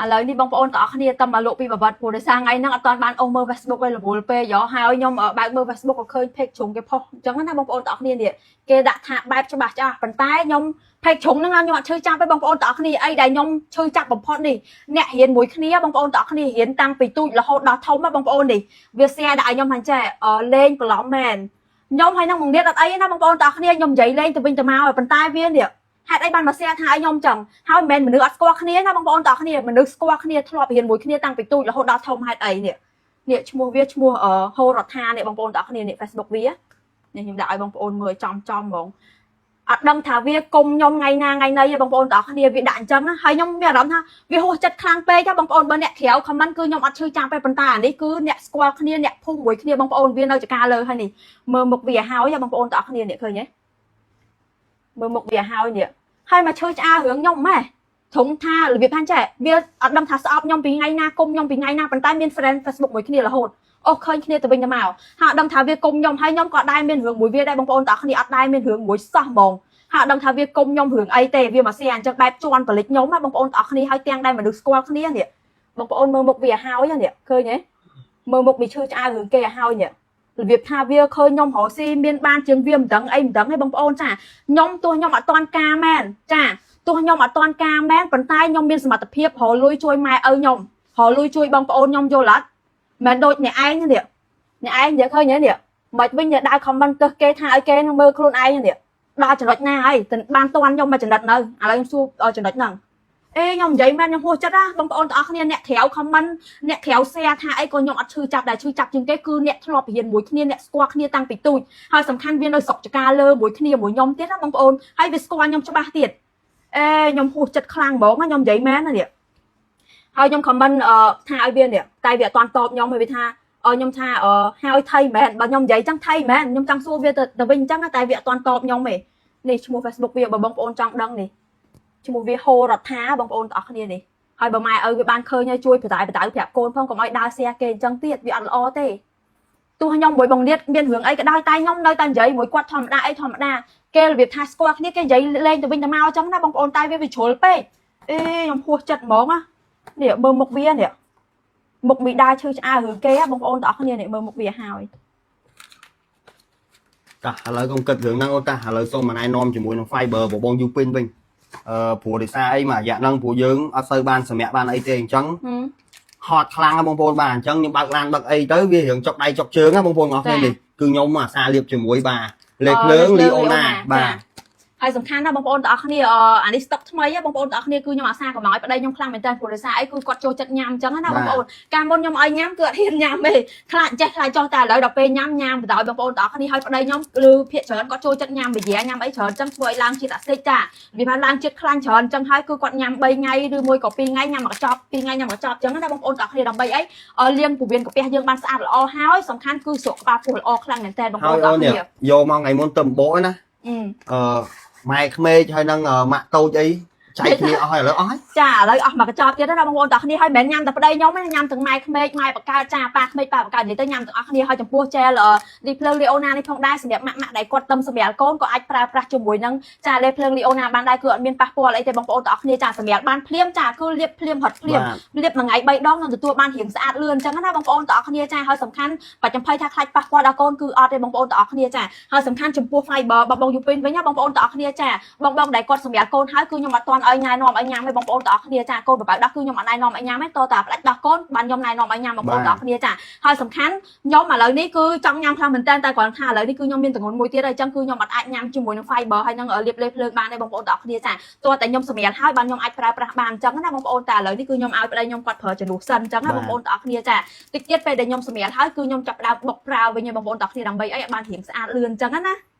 ឥឡូវនេះបងប្អូនទាំងអស់គ្នាតមកលក់ពីបបត្តិព្រោះដោយសារថ្ងៃហ្នឹងអត់ទាន់បានអូសមើល Facebook ឯរវល់ពេកយោហើយខ្ញុំបើកមើល Facebook ក៏ឃើញ page ជ្រុងគេផុសអញ្ចឹងណាបងប្អូនទាំងអស់គ្នានេះគេដាក់ថាបែបច្បាស់ចាស់ប៉ុន្តែខ្ញុំ page ជ្រុងហ្នឹងខ្ញុំអត់ឈឺចាប់ទេបងប្អូនទាំងអស់គ្នាអីដែលខ្ញុំឈឺចាប់បំផុតនេះអ្នករៀនមួយគ្នាបងប្អូនទាំងអស់គ្នារៀនតាំងពីទូចរហូតដល់ធំណាបងប្អូននេះវា share ដាក់ឲ្យខ្ញុំថាចេះលេងបន្លំមែនខ្ញុំហើយនឹងមកនេះអត់អីណាបងប្អូនទាំងអស់គ្នាខ្ញុំនិយាយលេងទៅវិញទៅមកប៉ុន្តែវានេះហេតុអីបានមក share ថាឲ្យខ្ញុំចឹងហើយមិនមែនមនុស្សអត់ស្គាល់គ្នាណាបងប្អូនទាំងអស់គ្នាមនុស្សស្គាល់គ្នាធ្លាប់រៀនមួយគ្នាតាំងពីទូចរហូតដល់ធំហេតុអីនេះនេះឈ្មោះវាឈ្មោះហូរដ្ឋានេះបងប្អូនទាំងអស់គ្នានេះ Facebook វានេះខ្ញុំដាក់ឲ្យបងប្អូនមើលចំចំហ្មងអត់ដឹងថាវាគុំខ្ញុំថ្ងៃណាថ្ងៃណីទេបងប្អូនទាំងអស់គ្នាវាដាក់អញ្ចឹងណាហើយខ្ញុំមានអារម្មណ៍ថាវាហួសចិត្តខ្លាំងពេកចាបងប្អូនបើអ្នកក្រៅ comment គឺខ្ញុំអត់ឈឺចាំទេប៉ុន្តែអានេះគឺអ្នកស្គាល់គ្នាអ្នកភូមិមួយគ្នាបងប្អូនវានៅចកាលើហើយនេះមើលមុខវាហើយបងប្អូនទាំងអស់គ្នានេះឃើញទេមើលមុខវាហើយនេះហើយមកឈឺឆ្អើរឿងខ្ញុំម៉េះត្រង់ថារបៀបថាចេះវាអត់ដឹងថាស្អប់ខ្ញុំពីថ្ងៃណាគុំខ្ញុំពីថ្ងៃណាប៉ុន្តែមាន friend Facebook មួយគ្នារហូតអូឃើញគ្នាទៅវិញទៅមកហើយអត់ដឹងថាវាគុំខ្ញុំហើយខ្ញុំក៏ដែរមានរឿងមួយវាដែរបងប្អូនទាំងអស់គ្នាអត់ដែរមានរឿងមួយសោះហ្មងហើយអត់ដឹងថាវាគុំខ្ញុំរឿងអីទេវាមកសៀអញ្ចឹងបែបជន់បលិចខ្ញុំណាបងប្អូនទាំងអស់គ្នាហើយទាំងដែរមនុស្សស្គាល់គ្នានេះបងប្អូនមើលមុខវាហើយនេះឃើញទេមើលមុខវាឈឺឆ្អើរឿងគេឲ្យហើយនេះរបៀបថាវាឃើញខ្ញុំរកស៊ីមានបានជាងវាមិនដឹងអីមិនដឹងទេបងប្អូនចាខ្ញុំទោះខ្ញុំអត់តាន់ការមែនចាទោះខ្ញុំអត់តាន់ការមែនប៉ុន្តែខ្ញុំមានសមត្ថភាពរកលុយជួយម៉ែឪខ្ញុំរកលុយជួយបងប្អូនខ្ញុំយល់អត់មិនដូចអ្នកឯងនេះអ្នកឯងនិយាយឃើញទេនេះមិនវិញអ្នកដើរ comment ទៅគេថាឲ្យគេនឹងមើលខ្លួនឯងនេះដល់ចំណុចណាហើយបានតាន់ខ្ញុំមកចំណុចនៅឥឡូវខ្ញុំសួរចំណុចហ្នឹងអេខ្ញុំនិយាយមែនខ្ញុំហួសចិត្តណាបងប្អូនទាំងអស់គ្នាអ្នកក្រៅ comment អ្នកក្រៅ share ថាអីក៏ខ្ញុំអត់ឈឺចាប់ដែរឈឺចាប់ជាងគេគឺអ្នកធ្លាប់រៀនមួយគ្នាអ្នកស្គាល់គ្នាតាំងពីទូចហើយសំខាន់វានៅស្រុកចកាលើមួយគ្នាមួយខ្ញុំទៀតណាបងប្អូនហើយវាស្គាល់ខ្ញុំច្បាស់ទៀតអេខ្ញុំហួសចិត្តខ្លាំងហ្មងខ្ញុំនិយាយមែនណានេះហើយខ្ញុំ comment ថាឲ្យវានេះតែវាអត់ទាន់តបខ្ញុំហើយវាថាខ្ញុំថាហើយថៃមែនបើខ្ញុំនិយាយចឹងថៃមែនខ្ញុំចង់សួរវាទៅវិញចឹងតែវាអត់ទាន់តបខ្ញុំទេនេះឈ្មោះ Facebook វាបើបងប្អូនចង់ដឹងនេះឈ្មោះវាហូរដ្ឋាបងប្អូនទាំងអស់គ្នានេះហើយបើម៉ែឪវាបានឃើញហើយជួយបដៅបដៅប្រាប់កូនផងកុំឲ្យដើរ share គេអញ្ចឹងទៀតវាអត់ល្អទេទោះខ្ញុំមួយបងលៀតមានរឿងអីក៏ដោយតែខ្ញុំនៅតែនិយាយមួយគាត់ធម្មតាអីធម្មតាគេរបៀបថាស្គាល់គ្នាគេនិយាយលេងទៅវិញទៅមកអញ្ចឹងណាបងប្អូនតែវាវាជ្រុលពេកអេខ្ញុំហួសចិត្តហ្មងណានេះមើលមុខវានេះមុខមីដាឈឺឆ្អើរឿងគេបងប្អូនទាំងអស់គ្នានេះមើលមុខវាហើយ តាឥឡូវកុំគិតរឿងហ្នឹងអូនតាឥឡូវសូមមកណែនាំជាមួយនឹង Fiber របស់បងយូពេញវិញព្រោះដោយសារអីមួយរយៈហ្នឹងព្រោះយើងអត់សូវបានសម្រាប់បានអីទេអញ្ចឹងហត់ខ្លាំងណាស់បងប្អូនបាទអញ្ចឹងខ្ញុំបើកឡានដឹកអីទៅវារឿងចុកដៃចុកជើងណាបងប្អូនអរគ្នានេះគឺខ្ញុំអាសាលាបជាមួយបាទលេខភ្លើងលីអូណាបាទ ហើយសំខាន់ណាស់បងប្អូនទាំងអស់គ្នាអានេះស្តុកថ្មីបងប្អូនទាំងអស់គ្នាគឺខ្ញុំអាសាកំឲ្យប្តីខ្ញុំខ្លាំងមែនតើព្រោះដោយសារអីគឺគាត់ចូលចិត្តញ៉ាំអញ្ចឹងណាបងប្អូនកាលមុនខ្ញុំឲ្យញ៉ាំគឺអត់ហ៊ានញ៉ាំទេខ្លាចចេះខ្លាចចោះតែឥឡូវដល់ពេលញ៉ាំញ៉ាំបណ្ដោយបងប្អូនទាំងអស់គ្នាហើយប្តីខ្ញុំឬភាគច្រើនគាត់ចូលចិត្តញ៉ាំបយាញ៉ាំអីច្រើនអញ្ចឹងធ្វើឲ្យឡើងជាតិអាស៊ីតចាវាថាឡើងជាតិខ្លាញ់ច្រើនអញ្ចឹងហើយគឺគាត់ញ៉ាំ3ថ្ងៃឬមួយក៏2ថ្ងៃញ៉ាំមួយកញ្ចប់2ថ្ងៃញ៉ាំមួយកញ្ចប់អញ្ចឹងណាបងប្អូនទាំងអស់គ្នាដើម្បីអីលាងពោះវៀនកាពះយើងបានស្អាតល្អហើយសំខាន់គឺស្រកក្បាលពោះល្អខ្លាំងមែនតើបងប្ ហើ អូន យអូននេះ ទាំងអស់គ្នា យកមកថ្ងៃមុនទៅបោកណា អឺ អឺម៉ែក្មេកហើយនឹងម៉ាក់តូចអីចែកគ្នាអស់ហើយឥឡូវអស់ហើយ ចាឥឡូវអស់មកកញ្ចប់ទៀតណាបងប្អូនទាំងគ្នាហើយមិនមែនញ៉ាំតែប្តីខ្ញុំទេញ៉ាំទាំងម៉ែក្មេកម៉ែបកើតចាប៉ាក្មេកប៉ាបកើតនិយាយទៅញ៉ាំទាំងអស់គ្នាហើយចំពោះចែលលីភ្លើងលីអូណានេះផងដែរសម្រាប់ម៉ាក់ម៉ាក់ដែលគាត់តឹមសម្រាប់កូនក៏អាចប្រើប្រាស់ជាមួយនឹងចាលេភ្លើងលីអូណាបានដែរគឺអត់មានប៉ះពាល់អីទេបងប្អូនទាំងអស់គ្នាចាសម្រាប់បានភ្លាមចាគឺលាបភ្លាមហត់ភ្លាមលាបមួយថ្ងៃ3ដងនឹងទទួលបានរៀងស្អាតលឿនអញ្ចឹងណាបងប្អូនទាំងអស់គ្នាចាហើយសំខាន់បច្ចុប្បន្នថាខ្លាចប៉ះពាល់ដល់កូនគឺអត់ទេបងប្អូនទាំងអស់គ្នាចាហើយសំខាន់ចំពោះ fiber បងបងយូពេញវិញណាបងប្អូនទាំងអស់គ្នាចាបងបងដែលគាត់សម្រាប់កូនហើយគឺខ្ញុំអត់ទាន់ឲ្យញ៉ែនាំឲ្យញ៉ាំទេបងប្អូនទាំងអស់គ្នាចាកូនបបៅដោះគឺខ្ញុំអត់ណែនាំឲ្យញ៉ាំទេតតែផ្ដាច់ដោះកូនបានខ្ញុំណែនាំឲ្យញ៉ាំបងប្អូនទាំងអស់គ្នាចាហើយសំខាន់ខ្ញុំឥឡូវនេះគឺចង់ញ៉ាំខ្លាំងមែនតើតែគ្រាន់ថាឥឡូវនេះគឺខ្ញុំមានទងន់មួយទៀតហើយអញ្ចឹងគឺខ្ញុំអត់អាចញ៉ាំជាមួយនឹង fiber ហើយនឹងលាបលេភ្លើងបានទេបងប្អូនទាំងអស់គ្នាចាទោះតែខ្ញុំសម្រាប់ហើយបានខ្ញុំអាចប្រើប្រាស់បានអញ្ចឹងណាបងប្អូនតែឥឡូវនេះគឺខ្ញុំឲ្យប្តីខ្ញុំគាត់ប្រើជំនួសសិនអញ្ចឹងណាបងប្អូនទាំងអស់គ្នាចាតិចទៀតពេលដែលខ្ញុំសម្រាប់ហើយគឺខ្ញុំចាប់ផ្ដើមបុកប្រើវិញបងប្អូនទាំងអស់គ្នាដើម្បីអីឲ្យបានរៀងស្អាតលឿនអញ្ចឹងណា